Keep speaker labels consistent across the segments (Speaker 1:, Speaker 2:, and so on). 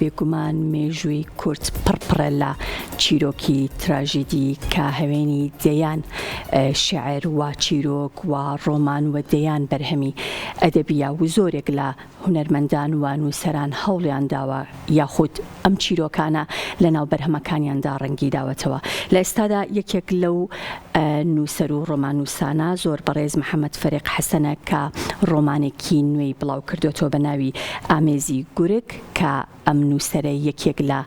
Speaker 1: بێگومان مێژووی کورد پڕ پڕە لە چیرۆکی تراژیدی کە هەوێنی دەیان شیعر و چیرۆک و ڕۆمان و دەیان بەرهەمی ئەدەبییە و زۆرێک لە هونەرمەندان و نووسەران هەوڵیان داوە یاخود ئەم چیرۆکانە لەناو بەرهەمەکانیاندا ڕەنگی داوەتەوە. لە ئێستادا یەکێک لەو نووسەر و ڕۆماننووسانە زۆر بەڕێز محەمەد فەریق حەسەنە کە ڕۆمانێکی نوێی بڵاو کردۆتەوە بە ناوی ئامێزی گورگ کە ئەم نووسەرە یەکێک لە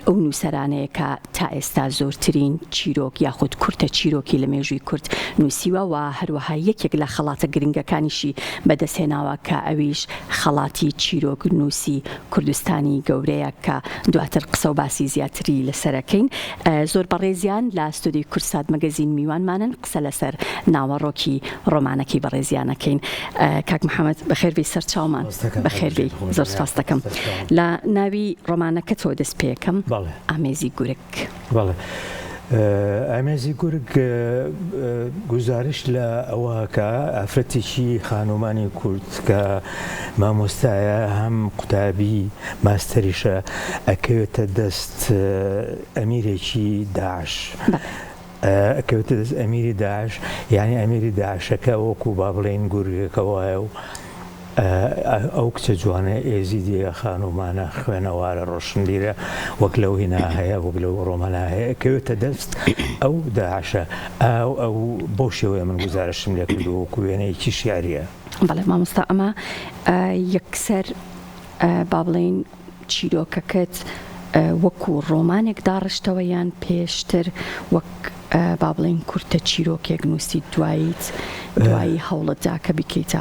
Speaker 1: ئەو نووسەرانەیە کە تا ئێستا زۆرترین چیرۆک یاخود کورتە چیرۆکی لە مێژووی کورد نووسیوە و هەروەها یەکێک لە خەڵاتە گرنگەکانیشی بەدەستهێناوە کە ئەویش خەڵاتی چیرۆک نووسی کوردستانی گەورەیە کە دواتر قسە و باسی زیاتری لەسەر ئەکەین. زۆر بەڕێزیان لە ستۆدیۆی کوردسات مەگەزین میوانمانن قسە لەسەر ناوەڕۆکی ڕۆمانەکەی بەڕێزیان ئەکەین. کاک محەمەد بەخێر بێی سەرچاومان. بەخێر بێی زۆر سپاست دەکەم. لە ناوی ڕۆمانەکەتەوە دەست پێکەم ئامێزی گورگ.
Speaker 2: بەڵێ. ئامێزی گورگ گوزارشت لە ئەوە کە ئافرەتێکی خانومانی کورد کە مامۆستایە هەم قوتابی ماستەریشە ئەکەوێتە دەست ئەمیرێکی داعش ئەکەوێتە دەست ئەمیری داعش یعنی ئەمیری داعشەکە وەکو با بڵێین گورگەکە وایە و ئەو کچە جوانە ئێزیدیە خانومانە خوێنەوارە ڕۆشنبیرە وەک لەو هینا هەیە وەک لەو ڕۆمانە هەیە کەوێتە دەست ئەو داعشە ئەو ئەو بەو شێوەیە من گوزارشتم لێ کردووە وەکو وێنەیەکی شیعریە.
Speaker 1: بەڵێ مامۆستا ئەمە یەکسەر با بڵێین چیرۆکەکەت وەکو ڕۆمانێک داڕشتەوە یان پێشتر وەک با بڵێین کورتە چیرۆکێک نووسیت دواییت دوایی هەوڵت دا کە بیکەیتە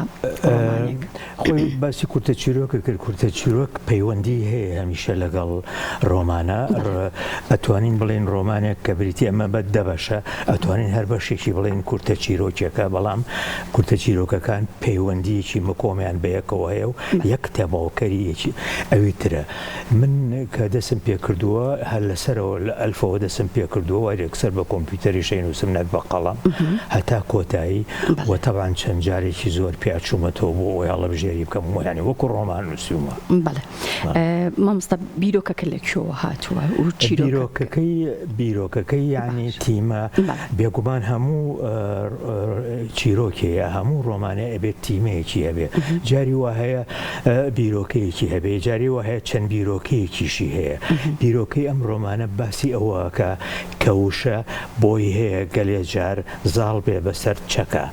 Speaker 1: ڕۆمانێک؟
Speaker 2: خۆی باسی کورتە چیرۆکە کرد کورتە چیرۆک پەیوەندی هەیە هەمیشە لەگەڵ ڕۆمانە ئەتوانین بڵێین ڕۆمانێک کە بریتی ئەمە بە دە بەشە ئەتوانین هەر بەشێکی بڵێین کورتە چیرۆکێکە بەڵام کورتە چیرۆکەکان پەیوەندیەکی مکۆمیان بەیەکەوە هەیە و یەک تەواوکەری یەکی ئەوی ترە. من کە دەستم پێ کردووە هەر لە سەرەوە لە ئەلفەوە دەستم پێ کردووە وای یەکسەر بە کۆمپیوتەریش ئەینووسم نەک بە قەڵەم هەتا کۆتایی و تەبعەن چەند جارێکی زۆر پیا چوومەتەوە بۆ ئەوەی هەڵەبژێری بکەم و یانی وەکوو ڕۆمان نووسیومە.
Speaker 1: بەڵێ مامۆستا بیرۆکەکە لە کوێوە هاتووە و چیرۆکەکە؟
Speaker 2: بیرۆکەکەی بیرۆکەکەی یانی تیمە بێگومان هەموو چیرۆکێ یا هەموو ڕۆمانێ ئەبێت تیمەیەکی هەبێ جاری وا هەیە بیرۆکەیەکی هەبێ جاری وا هەیە چەند بیرۆکەیەکیشی هەیە بیرۆکەی ئەم ڕۆمانە باسی ئەوە ئەکا کە وشە بۆی هەیە گەلێ جار زاڵ بێ بەسەر چەکا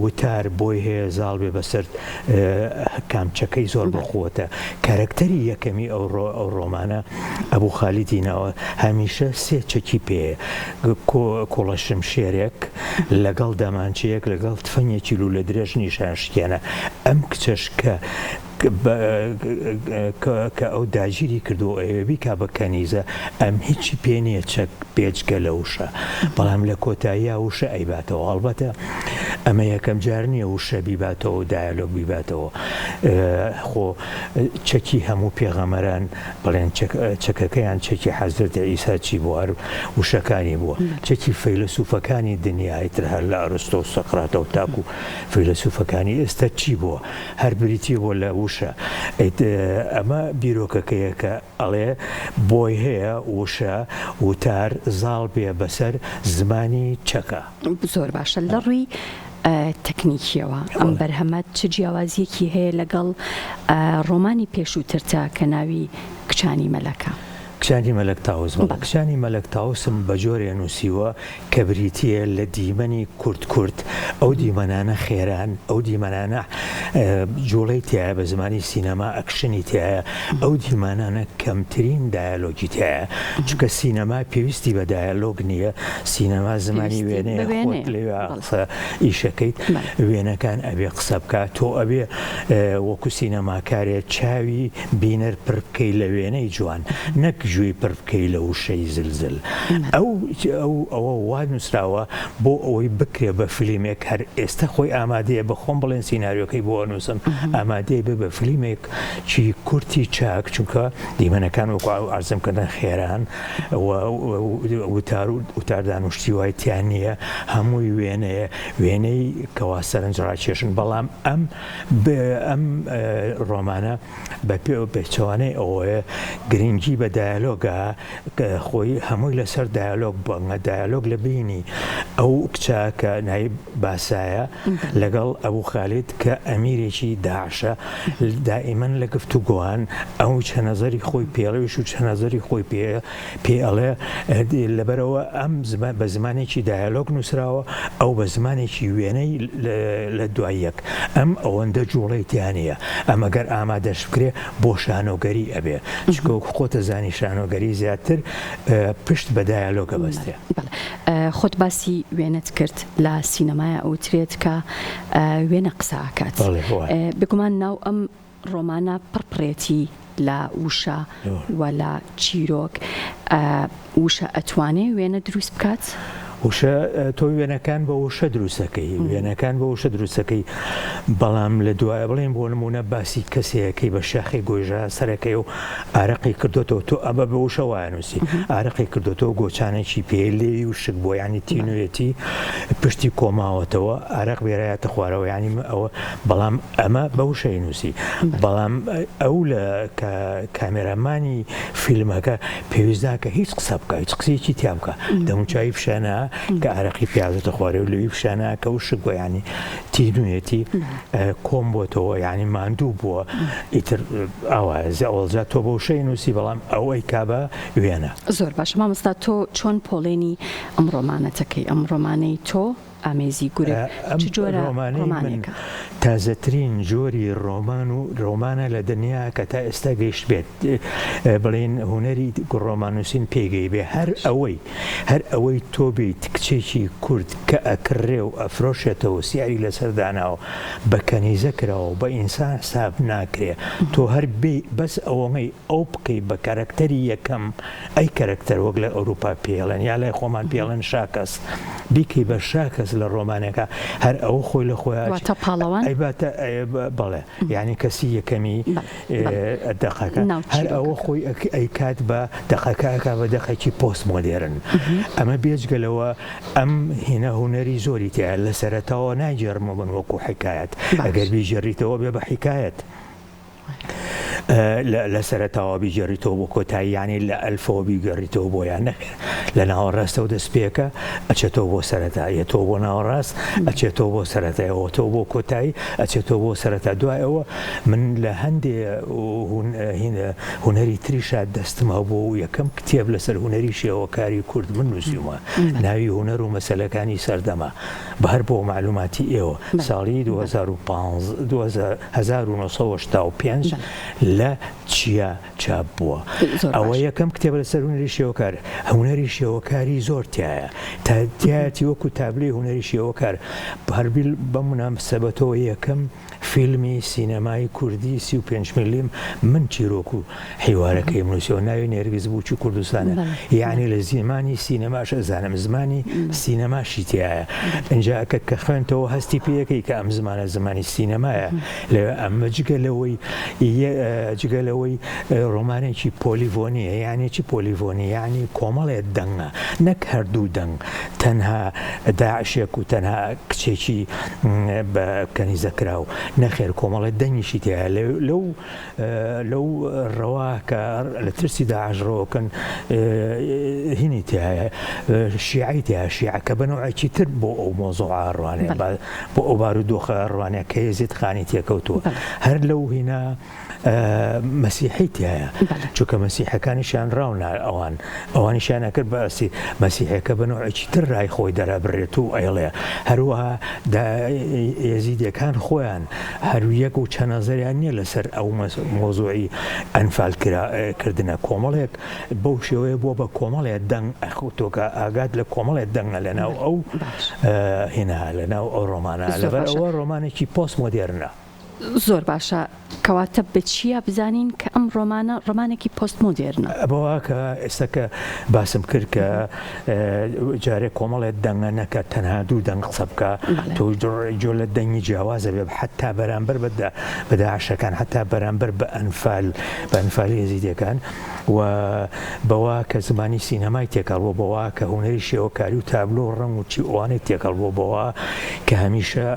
Speaker 2: وتار بۆی هەیە زاڵ بێ بەسەر کام چەکەی زۆر بەقوەتە کارەکتەری یەکەمی ئەو ئەو ڕۆمانە ئەبوو خالیدی ناوە هەمیشە سێ چەکی پێیە کوڵە شمشێرێک لەگەڵ دەمانچەیەک لەگەڵ تفەنگێکی لوولە درێژ نیشان شکێنە ئەم کچەش کە کە ئەو داگیری کردووە ئەیەوێ بیکا بە کەنیزە ئەم هیچی پێ نییە چەک بێجگە لە وشە بەڵام لە کۆتاییا وشە ئەیباتەوە هەڵبەتە ئەمە یەکەم جار نییە وشە بیباتەوە و دایالۆگ بیباتەوە خۆ چەکی هەموو پێغەمەران بڵێن چەکەکەیان چەکی حەزرەتی عیسا چی بوو هەر وشەکانی بووە چەکی فەیلەسوفەکانی دنیا ئیتر هەر لە ئەرستۆ و سەقراتەوە تاکو فەیلەسوفەکانی ئێستا چی بووە هەر بریتی بووە لە وشە ئەمە بیرۆکەکەیە کە ئەڵێ بۆی هەیە وشە وتار زاڵ بێ بەسەر زمانی چەکا.
Speaker 1: زۆر باشە لە ڕووی تەکنیکیەوە ئەم بەرهەمە چ جیاوازیەکی هەیە لەگەڵ ڕۆمانی پێشووترتا کە ناوی کچانی مەلەکە؟
Speaker 2: کچانی مەلەک تاوس، بەڵێ کچانی مەلەک تاوسم بە جۆرێ نووسیوە کە بریتییە لە دیمەنی کورت کورت، ئەو دیمەنانە خێران، ئەو دیمەنانە جوڵەی تیایە، بە زمانی سینەما ئەکشنی تیایە، ئەو دیمانانە کەمترین دایەلۆگی تیایە، چونکە سینەما پێویستی بە دایەلۆگ نییە، سینەما زمانی وێنەیە، خۆت لەوێ قسە ئیشەکەیت، وێنەکان ئەبێ قسە بکا، تۆ ئەبێ وەکو سینەماکارێ چاوی بینەر پڕ بکەی لە وێنەی جوان نەک. گوێی پڕ بکەی لە وشەی زلزل. ئەو ئەو ئەوە وا نووسراوە بۆ ئەوەی بکرێ بە فلیمێک هەر ئێستە خۆی ئامادەیە بە خۆم بڵێن سیناریۆکەی بۆ ئەنووسم ئامادەیە بێ بە فلیمێک چی کورتی چاک چونکە دیمەنەکان وەکو ئەو عەرزم کردن خێران و وتار و وتاردان و شتی وای تیا نییە هەمووی وێنەیە وێنەی کەوا سەرنج ڕاکێشن بەڵام ئەم ئەم ڕۆمانە بە پێ و پێچەوانەی ئەوەیە گرنگی بە دایالۆگە خۆی هەمووی لەسەر دایالۆگ بەنگە دایالۆگ لە بینی ئەو کچە کە ناوی باسایە لەگەڵ ئەبوو خالید کە ئەمیرێکی داعشە دائیمەن لە گفتوگۆان ئەو چە نەزەری خۆی پێڵێویش و چە نەزەری خۆی پێ پێ ئەڵێ لەبەرئەوە ئەم بە زمانێکی دایالۆگ نووسراوە ئەو بە زمانێکی وێنەی لە دوای یەک ئەم ئەوەندە جوڵەی تیا نییە ئەم ئەگەر ئامادەش بکرێ بۆ شانۆگەری ئەبێ چونکە وەکو خۆت ئەزانی شانۆگەری زیاتر پشت بە دایالۆگ ئەبەستێ.
Speaker 1: بەڵێ خۆت باسی وێنەت کرد لە سینەمایا ئەوترێت کە وێنە قسە ئەکات بێگومان ناو ئەم ڕۆمانە پڕ پڕێتی لە وشە و لە چیرۆک. وشە ئەتوانێ وێنە دروست بکات؟
Speaker 2: وشە تۆ وێنەکان بە وشە دروست دەکەی وێنەکان بە وشە دروست دەکەی بەڵام لە دوایە بڵێن بۆ نمونە باسی کەسەکەی بە شاخی گۆیژە سەرەکەی و ئارەقی کردوتەوە تۆ ئەمە بە وشە وایە نووسی ئارەقی کردوتەوە گۆچانێکی پێ لێوی و شک بۆ ینی تینوێتی پشتی کۆماوەتەوە ئارەق بێرایەتە خوارەوە ینی ئەوە بەڵام ئەمە بە وشەی نووسی بەڵام ئەو لە کە کامێرامانی فیلمەکە پێویست ناکە هیچ قسە بکە هیچ قسەیەکی تیا بکە دەموچاوی پیشانە کە ئارەقی پیازێتە خوارێ و لەوی پیشانە کە وشک بووە ینی تینوێتی کۆم بۆتەوە ینی ماندوو بووە ئیتر ئاوایە ئەوەڵجا تۆ بە وشەی نووسی بەڵام ئەو ئەیکا بە وێنە.
Speaker 1: زۆر باشە مامۆستا تۆ چۆن پۆڵێنی ئەم ڕۆمانەتەکەی ئەم ڕۆمانەی تۆ ئامێزی گورگ
Speaker 2: ئەم
Speaker 1: چ جۆرە
Speaker 2: ڕۆمانەی من
Speaker 1: ڕۆمانێکە؟
Speaker 2: تازەترین جۆری ڕۆمان و ڕۆمانە لە دنیا کە تا ئێستا گەیشتبێت بڵێین هونەری ڕۆماننووسین پێی گەیبێ هەر ئەوەی هەر ئەوەی تۆ بێیت کچێکی کورد کە ئەکڕێ و ئەفرۆشێتەوە سیعری لەسەر داناوە بە کەنیزە کراوە و بە ئینسان حساب ناکرێ تۆ هەر بێی بەس ئەوەمەی ئەو بکەی بە کارەکتەری یەکەم ئەی کەرەکتەر وەک لە ئەوروپا پێڵێن یا لای خۆمان پێڵێن شاکەس بیکەی بە شاکەس لە ڕۆمانێکا هەر ئەوە خۆی لە خۆیا
Speaker 1: واتە پاڵەوان؟
Speaker 2: ئەیباتە بەڵێ یانی کەسی یەکەمی دەقەکە هەر ئەوە خۆی ئەیکات بە دەقەکە ئەکا بە دەقێکی پۆست مۆدێرن ئەمە بێجگە لەوە ئەم هینە هونەری زۆری تیایە لە سەرەتاوە نایگێڕمەوە من وەکوو حیکایەت ئەگەر بیگێڕیتەوە بێ بە حیکایەت. لە سەرەتاوە بیگێڕیتەوە بۆ کۆتایی یانی لە ئەلفەوە بیگێڕیتەوە بۆ یان نەخێر لە ناوەڕاستەوە دەست پێکە ئەچێتەوە بۆ سەرەتا یەتەوە بۆ ناوەڕاست ئەچێتەوە بۆ سەرەتایەوە تۆ بۆ کۆتایی ئەچێتەوە بۆ سەرەتا دوای ئەوە من لە هەندێ هونەری تریشا دەستم هەبوو و یەکەم کتێب لەسەر هونەری شێوەکاری کورد من نووسیومە ناوی هونەر و مەسەلەکانی سەردەمە بە هەر بۆ مەعلوماتی ئێوە ساڵی 2015 1985 لە چیا چاپ بووە. ئەوە یەکەم کتێبە لەسەر هونەری شێوەکار. هونەری شێوەکاری زۆر تیایە. تیایەتی وەکو تابلۆی هونەری شێوەکار. هەر بەم موناسەبەتەوە یەکەم فیلمی سینەمای کوردی 35 ملیم من چیرۆک و حیوارەکەیم نووسیوە ناوی نێرگز بووکی کوردستانە یەعنی لە زمانی سینەماش ئەزانم زمانی سینەماشی تیایە ئینجا کە کە خوێنتەوە هەستی پێیەکەی کە ئەم زمانە زمانی سینەمایە لەوێ ئەمە جگە لەوەی جگە لەوەی ڕۆمانێکی پۆلیڤۆنیە یعنی چی پۆلیڤۆنی یعنی کۆمەڵێ دەنگە نەک هەردوو دەنگ تەنها داعشێک و تەنها کچێکی بە کەنیزە کراو نەخێر کۆمەڵێ دەنگیشی تیایە لەو لەو ڕەوا کە لە ترسی داعش ڕۆکن هینی تایە شیعی تیا شیعەکە بە نەوعێکی تر بۆ ئەو مۆزۆعە ڕوانێ بۆ ئەو بارودۆخە ڕوانێ کە یەزید خانی تێکەوتووە هەر لەو هینا مەسیحی تایە چونکە مەسیحەکانیشیان ڕاونا ئەوان ئەوانیشیان ئەکرد بە ئەسیر، مەسیحیەکە بە نەوعێکی تر رای خۆی دەرئەبرێت و ئەیڵێ. هەروەها ئێزیدیەکان خۆیان هەر یەک و چەند نەزەریان نیە لەسەر ئەو مەوزوعی ئەنفال کردنە. کۆمەڵێک بەو شێوەیە بووە بە کۆمەڵێ دەنگ ئەخۆ تۆ کە ئاگات لە کۆمەڵێ دەنگە لە ناو ئەو هینا لە ناو ئەو رۆمانە. لەبەر ئەوە رۆمانێکی پۆست مۆدێرنە.
Speaker 1: زۆر باشە کەواتە بە چیا بزانین کە ئەم ڕۆمانە ڕۆمانێکی پۆست مۆدێرنە؟
Speaker 2: بەوە کە ئێستا کە باسم کرد کە جارێ کۆمەڵێ دەنگە نەکە تەنها دوو دەنگ قسە بکە تۆ جۆ لە دەنگی جیاوازە بێ حتا بەرامبەر بە داعشەکان حتا بەرامبەر بە ئەنفال بە ئەنفالی ئێزیدیەکان و بەوە کە زمانی سینەمای تێکەڵ بووە، بەوە کە هونەری شێوەکاری و تابلۆ و ڕەنگ و چی ئەوانەی تێکەڵ بووە، بەوە کە هەمیشە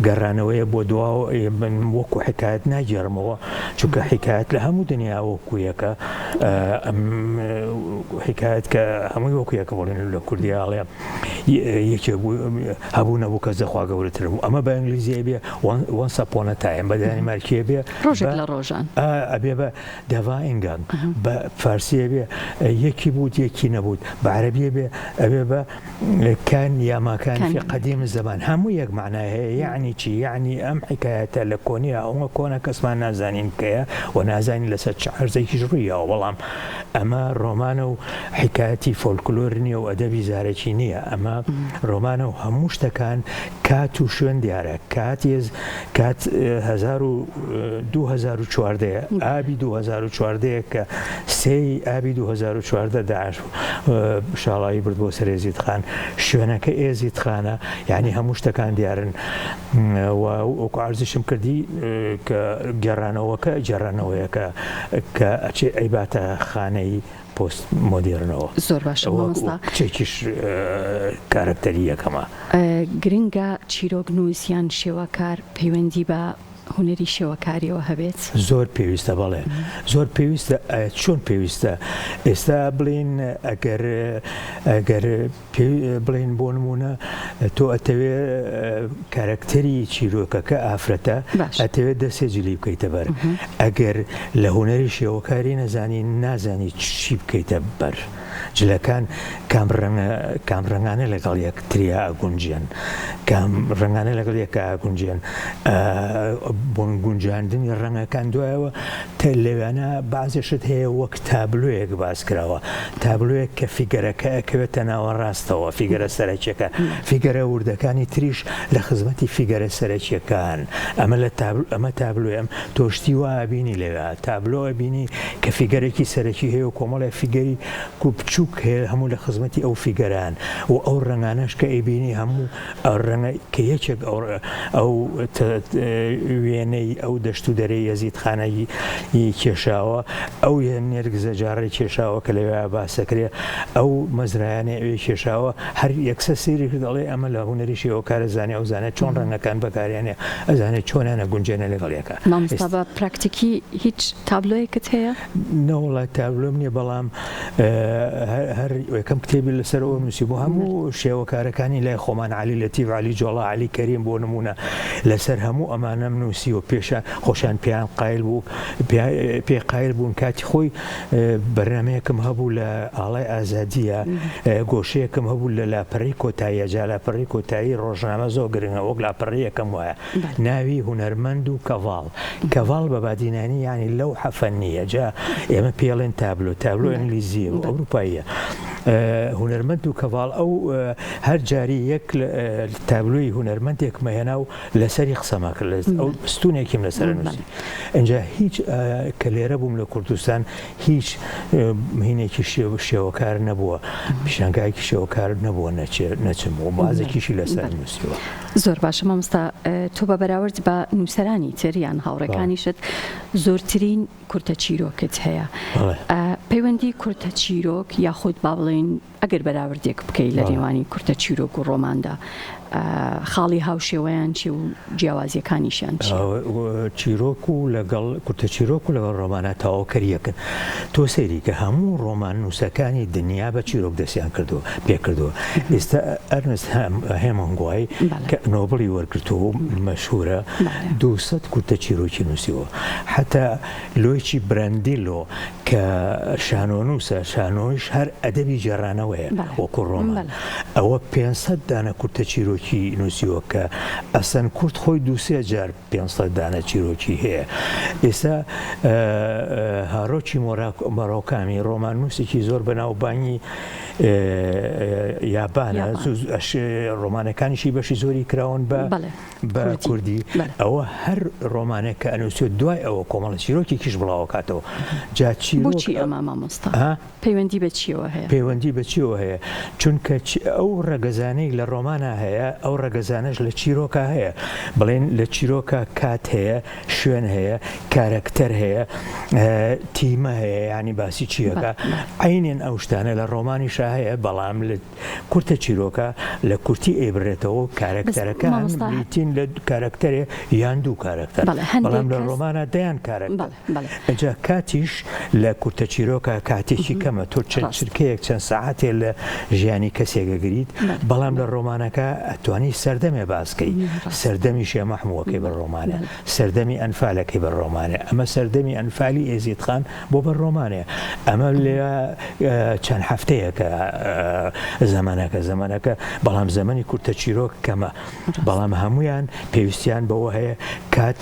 Speaker 2: گەڕانەوەیە بۆ دواوە، من وەکو حیکایەت ناگێڕمەوە، چونکە حیکایەت لە هەموو دنیا وەکو یەکە، حیکایەت کە هەمووی وەکو یەکە بڵێن لە کوردی ئاڵێ یەکێک بوو هەبوو نەبوو کەس لە خوا گەورەتر بوو، ئەمە بە ئینگلیزی ئەبێ Once Upon a Time، بە دانیمارکی ئەبێ
Speaker 1: ڕۆژێک لە ڕۆژان،
Speaker 2: ئەبێ بە Det var en gang بە فارسی ئەبێ یەکی بووت یەکی نەبووت بە عەرەبی ئەبێ ئەبێ بە كان يا ما كان في قديم الزمان هەموو یەک مەعنای هەیە یەعنی چی یەعنی ئەم حیکایەتە لە کۆنیا ئەوە کۆنە کەسمان نازانین کەیە و نازانین لەسەر چ عەرزێکیش ڕوویاوە بەڵام ئەمە ڕۆمانە و حیکایەتی فۆلکلۆر نییە و ئەدەبی زارەکی نییە ئەمە ڕۆمانە و هەموو شتەکان کات و شوێن دیارە کات کات 2014 ئابی 2014 کە سێی ئابی 2014 داعش شاڵاوی برد بۆ سەر ئێزیدخان شوێنەکە ئێزیدخانە یعنی هەموو شتەکان دیارن و وەکو عەرزیشم کردی کە گێڕانەوەکە گێڕانەوەیەکە کە ئەچێ ئەیباتە خانەی پۆست مۆدێرنەوە.
Speaker 1: زۆر باشە مامۆستا.
Speaker 2: کچێکیش کارەکتەری یەکەمە.
Speaker 1: گرنگە چیرۆک نووس یان شێوەکار پەیوەندی بە هونەری شێوەکاریەوە هەبێت؟
Speaker 2: زۆر پێویستە بەڵێ زۆر پێویستە چۆن پێویستە ئێستا بڵێین ئەگەر ئەگەر بڵێین بۆ نموونە تۆ ئەتەوێ کارەکتەری چیرۆکەکە ئافرەتە ئەتەوێت دەسێ جلی بکەیتە بەر ئەگەر لە هونەری شێوەکاری نەزانی نازانی چی بکەیتە بەر جلەکان کام ڕەنگە کام ڕەنگانە لەگەڵ یەکتریا ئەگونجێن کام ڕەنگانە لەگەڵ یەکە ئەگونجێن بۆن گونجاندنی ڕەنگەکان دوایەوە تە لەوێانە بەعزێ شت هەیە وەک تابلۆیەک باس کراوە، تابلۆیەک کە فیگەرەکە ئەکەوێتە ناوەڕاستەوە، فیگەرە سەرەکیەکە، فیگەرە وردەکانی تریش لە خزمەتی فیگەرە سەرەکیەکان، ئەمە لە تابلۆ ئەمە تابلۆیە ئەم تۆ شتی وا ئەبینی لەوێا، تابلۆ ئەبینی کە فیگەرێکی سەرەکی هەیە و کۆمەڵێ فیگەری بچووک هەیە هەموو لە خزمەتی ئەو فیگەران و ئەو ڕەنگانەش کە ئەیبینی هەموو ئەو ڕەنگە کە یەکێک ئەو ئەو وێنەی ئەو دەشت و دەرەی یەزیدخانە ی کێشاوە، ئەو نێرگزە جاڕەی کێشاوە کە لەوێ باس دەکرێ، ئەو مەزرایانەی ئەوێ کێشاوە، هەر یەکسەر سەیری کرد ئەڵێ ئەمە لە هونەری شێوەکارە زانێ ئەو زانێ چۆن ڕەنگەکان بەکارێنێ، ئەزانێ چۆنیان ئەگونجێنێ لەگەڵ یەکا.
Speaker 1: مامۆستا بە پراکتیکی هیچ تابلۆیەکت هەیە؟
Speaker 2: نەوەڵا تابلۆم نیە بەڵام هەر یەکەم کتێبی لەسەر ئەوە نووسیبوو هەموو شێوەکارەکانی لای خۆمان عەلی لەتیف عەلی جۆڵا عەلی کەریم بۆ نموونە لەسەر هەموو ئەمانەم نووسیوە پێشە خۆشیان پێیان قایل بوو پێ قایل بوون کاتی خۆی بەرنمەیەکم هەبوو لە ئاڵای ئازادیە گۆشەیەکم هەبوو لە لاپەڕی کۆتاییە جا لاپەڕی کۆتایی ڕۆژنامە زۆر گرنگە وەک لاپەڕی یەکەم وایە ناوی هونەرمەند و کەڤاڵ کەڤاڵ بە بادینانی یانی لەوحە فەنییە جا ئێمە پێڵێن تابلۆ تابلۆ ئینگلیزیە و ئەوروپاییە هونەرمەند و کەڤاڵ ئەو هەر جاری یەک تابلۆی هونەرمەندێکمە هێنا و لەسەری قسەما کرد ئەو ستونێکیم لەسەر نووسی ئینجا هیچ کە لێرە بووم لە کوردستان هیچ هینێکی شێوەکار نەبووە پیشانگایەکی شێوەکار نەبووە نەچم و بازێکیشی لەسەر نووسیوە.
Speaker 1: زۆر باشە مامۆستا تۆ بە بەراورد بە نووسەرانی تر یان هاوڕێکانیشت زۆرترین کورتە چیرۆکت هەیە پەیوەندی کورتە چیرۆک یاخود با بڵێین ئەگەر بەراوردێک بکەیت لە نێوانی کورتە چیرۆک و ڕۆماندا خاڵی هاوشێوەیان چی و جیاوازیەکانیشیان چی؟
Speaker 2: چیرۆک و لەگەڵ کورتە چیرۆک و لەگەڵ ڕۆمانە تەواوکەر یەکن تۆ سەیری کە هەموو ڕۆمان نووسەکانی دنیا بە چیرۆک دەستیان کردووە پێ کردووە ئێستا ئەرنست هێمنگوای کە نۆبڵی وەرگرتووە و مەشهورە 200 کورتە چیرۆکی نووسیوە حتا لۆیچی براندیلۆ کە شانۆنووسە، شانۆیش هەر ئەدەبی گێڕانەوەیە وەکوو ڕۆمان، ئەوە 500 دانە کورتە چیرۆکی. چیرۆکی نووسیوە کە ئەسەن کورد خۆی دووسێ جار 500 دانە چیرۆکی هەیە ئێستا هارۆکی مۆراکامی ڕۆماننووسێکی زۆر بەناوبانگی یابانە ڕۆمانەکانیشی بەشی زۆری کراون بە بە کوردی ئەوە هەر ڕۆمانێک کە ئەنووسێت دوای ئەوە کۆمەڵە چیرۆکێکیش بڵاوەکاتەوە جا
Speaker 1: چیرۆکی ئەمە مامۆستا پەیوەندی بە چیەوە هەیە؟
Speaker 2: پەیوەندی بە چیەوە هەیە چونکە ئەو ڕەگەزانەی لە ڕۆمانا هەیە ئەو ڕەگەزانەش لە چیرۆکا هەیە بڵێن لە چیرۆکە کات هەیە شوێن هەیە کارەکتەر هەیە تیمە هەیە ینی باسی چیەکە عینێن ئەو شتانە لە ڕۆمانیشا هەیە بەڵام لە کورتە چیرۆکە لە کورتی ئەیبرێتەوە و کارەکتەرەکان بریتین لە کارەکتەرێ یان دوو کارەکتەر بەڵام لە ڕۆمانە دەیان کارەکتەر ئەجا کاتیش لە کورتە چیرۆکە کاتێکی کەمە تۆ چەند چرکەیەک چەند سەعاتێ لە ژیانی کەسێک ئەگریت بەڵام لە ڕۆمانەکە ئەتوانی سەردەمێ باسکەی سەردەمی شێ مەحمووەکەی بە ڕۆمانە سەردەمی ئەنفالەکەی بە ڕۆمانە ئەمە سەردەمی ئەنفالی ئێزیدخان بۆ بە ڕۆمانێ ئەمە لە چەند هەفتەیەکە زەمەنەکە زەمەنەکە بەڵام زەمەنی کورتە چیرۆک کەمە بەڵام هەمویان پێویستیان بەوە هەیە کات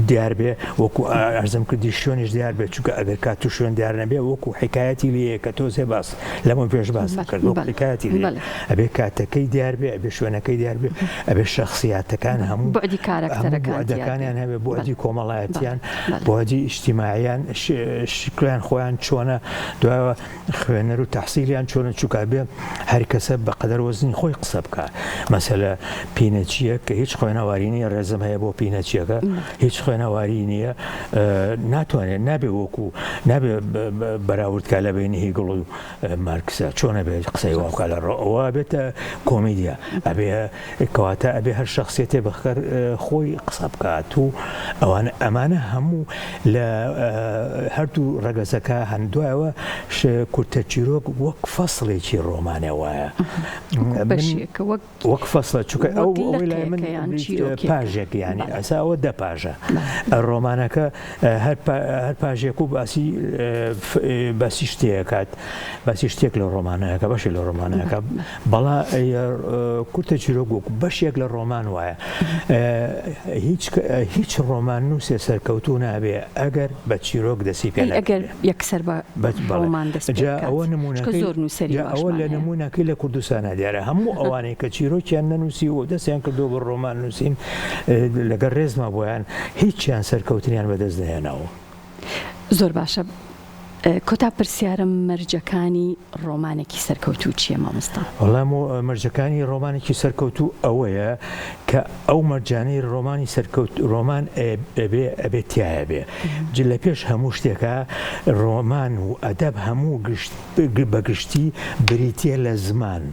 Speaker 2: دیار بێ وەکو ئەرزم کردی شوێنیش دیار بێت چونکە ئەگەر کات و شوێن دیار نەبێ وەکو حکایەتی لێ کە تۆزێ باس لەمە پێش باس کرد وەکو حکایەتی لێ ئەبێ کاتەکەی دیار بێ ئەبێ شوێنەکەی دیار بێ ئەبێ شەخسیاتەکان هەموو
Speaker 1: بەعدی کارەکتەرەکان
Speaker 2: بوعدەکانیان هەبێ بوعدی کۆمەڵایەتیان بوعدی ئیجتیماعیان شکلیان خۆیان چۆنە دوایەوە خوێنەر و تەحسیلیان چۆنە چووکە بێ هەر کەسە بە قەدەر وەزنی خۆی قسە بکە مەسەلە پینەچییە کە هیچ خوێنەواری نییە ڕێزم هەیە بۆ پینەچیەکە هیچ خوێنەواری نییە ناتوانێت نابێ وەکو نابێ بەراوردکە لە بینی هیگڵ و مارکسە چۆن ئەبێ قسەی وا بکا لە ڕۆ ئەوە ئەبێتە کۆمیدیا ئەبێ کەواتە ئەبێ هەر شخصیەتێ بەخەر خۆی قسە بکات و ئەوانە ئەمانە هەموو لە هەردوو ڕەگەزەکە هەن دوایەوە کورتە چیرۆک وەک فەسڵێکی ڕۆمانێ وایە
Speaker 1: بەشێکە وەک
Speaker 2: وەک فەسڵە چونکە ئەو ئەوەی لای من پاژێک یانی ئەسا ئەوە دە پاژە ڕۆمانەکە هەر پاژێک و باسی باسی شتێکات باسی شتێک لە ڕۆمانەکە بەشی لە ڕۆمانەکە بەڵا کورتە چیرۆک وەک بەشێک لە ڕۆمان وایە هیچ هیچ ڕۆمان نووسێ سەرکەوتوو نابێ ئەگەر بە چیرۆک دەسی پێ
Speaker 1: ئەگەر یەکسەر بە ڕۆمان دەست پێ
Speaker 2: جا ئەوە نموونەکەی
Speaker 1: زۆر نووسەری
Speaker 2: جا ئەوە لە نموونەکەی لە کوردستانا دیارە هەموو ئەوانەی کە چیرۆکیان نەنووسیوە و دەستیان کردووە بە ڕۆمان نووسین لەگەڵ ڕێزما بۆیان هیچیان سەرکەوتنیان بەدەست نەهێناوە.
Speaker 1: زۆر باشە کۆتا پرسیارم مەرجەکانی ڕۆمانێکی سەرکەوتوو چییە مامۆستا؟
Speaker 2: وەڵا مەرجەکانی ڕۆمانێکی سەرکەوتوو ئەوەیە کە ئەو مەرجانەی ڕۆمانی سەرکەوت ڕۆمان ئەبێ ئەبێ تیایا بێ لە پێش هەموو شتێکا ڕۆمان و ئەدەب هەموو گشت بە گشتی بریتیە لە زمان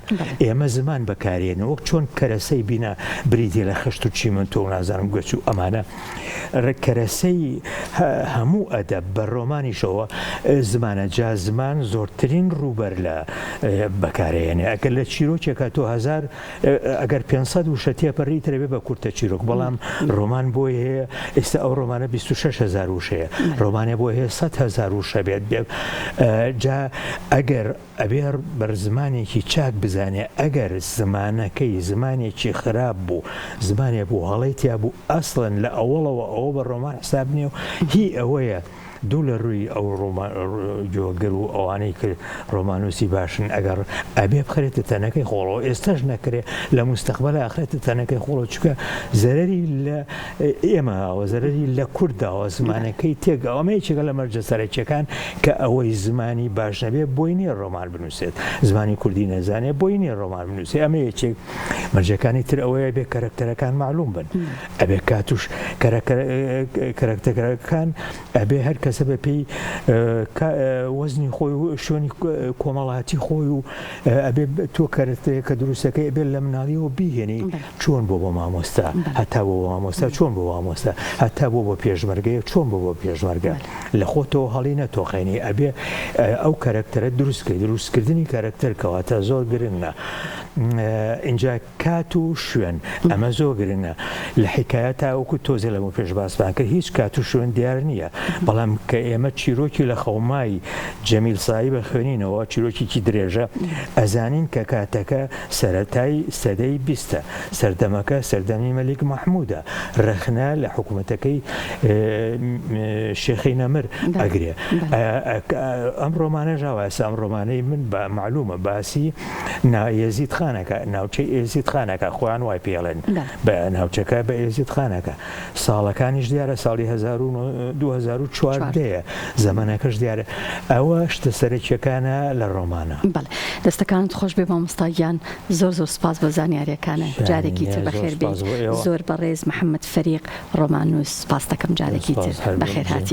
Speaker 2: ئێمە زمان بەکارێن وەک چۆن کەرەسەی بینا بریتیە لە خشت و چیمەنتۆ و نازانم گەچ و ئەمانە کەرەسەی هەموو ئەدەب بە ڕۆمانیشەوە زمانە جا زمان زۆرترین ڕووبەر لە بەکارێنێ ئەگەر لە چیرۆکێکە تۆ هەزار ئەگەر 500 وشە تێپەڕی تر ئەبێ بە کورتە چیرۆک بەڵام ڕۆمان بۆی هەیە ئێستا ئەو ڕۆمانە 26 هزار وشەیە ڕۆمانێ بۆ هەیە 100 هزار وشە بێت بێت جا ئەگەر ئەبێ بەر زمانێکی چاک بزانێ ئەگەر زمانەکەی زمانێکی خراپ بوو زمانێ بوو هەڵەی تیا بوو ئەسڵەن لە ئەوەڵەوە ئەوە بە ڕۆمان حساب نییە و هی ئەوەیە دوو لە رووی ئەو جۆگر و ئەوانەی کە ڕۆمانووسی باشن ئەگەڕ ئەبێ بخرێتە تەنەکەی خۆڵەوە ئێستاش نەکرێ لە موستەقبەلا ئەخرێتە تەنەکەی خۆڵەوە چونکە زەرەری لە ئێمە داوە زەرەری لە کورد داوە زمانەکەی تێک ئەمە یەکێکە لە مەرجە سەرەکیەکان کە ئەوەی زمانی باش نەبێ بۆی نییە ڕۆمان بنووسێت زمانی کوردی نەزانێ بۆی نییە ڕۆمان بنووسێ ئەمە یەکێک مەرجەکانی تر ئەوەیە بێ کەرەکتەرەکان معلوم بن ئەبێ کاتوش کەرەکتەرەکان ئەبێ هەر کەسە بە پێی وەزنی خۆی و شوێنی کۆمەڵاتی خۆی و ئەبێ تۆ کەرەکتەرێک کە دروستەکەی ئەبێ لە مناڵیەوە بیهێنی چۆن بۆ بۆ مامۆستا هەتا بۆ بۆ مامۆستا چۆن بۆ مامۆستا هەتا بۆ بۆ پێشمەرگەیە چۆن بۆ بۆ پێشمەرگە لە خۆتەوە هەڵی نەتۆقێنی ئەبێ ئەو کەرەکتەرە دروستکەی دروستکردنی کەرەکتەر کەواتە زۆر گرنگە. ئینجا کات و شوێن ئەمە زۆر گرنگە لە حیکایەتا وەکو تۆزێ لەمە پێش باسمان کرد هیچ کات و شوێن دیار نییە بەڵام کە ئێمە چیرۆکی لە خەومای جەمیل سایی بەخوێنینەوە چیرۆکێکی درێژە ئەزانین کە کاتەکە سەرەتای سەدەی بیستە سەردەمەکە سەردەمی مەلیک مەحموودە رەخنە لە حکوومەتەکەی شێخی نەمر ئەگرێ ئەم ڕۆمانەش ئاوا ئێستا ئەم ڕۆمانەی من بە مەعلوومە باسی نا ئێزید خانەکە ناوچەی ئێزید خانەکە خۆیان وای پێڵێن بە ناوچەکە بە ئێزید خانەکە ساڵەکانیش دیارە ساڵی 2014 زەمەنەکەش دیارە ئەوە شتە سەرەکیەکانە لە ڕۆمانە.
Speaker 1: بەڵێ دەستەکانت خۆش بێ مامۆستا گیان زۆر زۆر سوپاس بۆ زانیاریەکانت جارێکی تر بەخێر بێیت زۆر بەڕێز محمد فەریق ڕۆماننووس سوپاست دەکەم جارێکی تر بەخێر هاتی.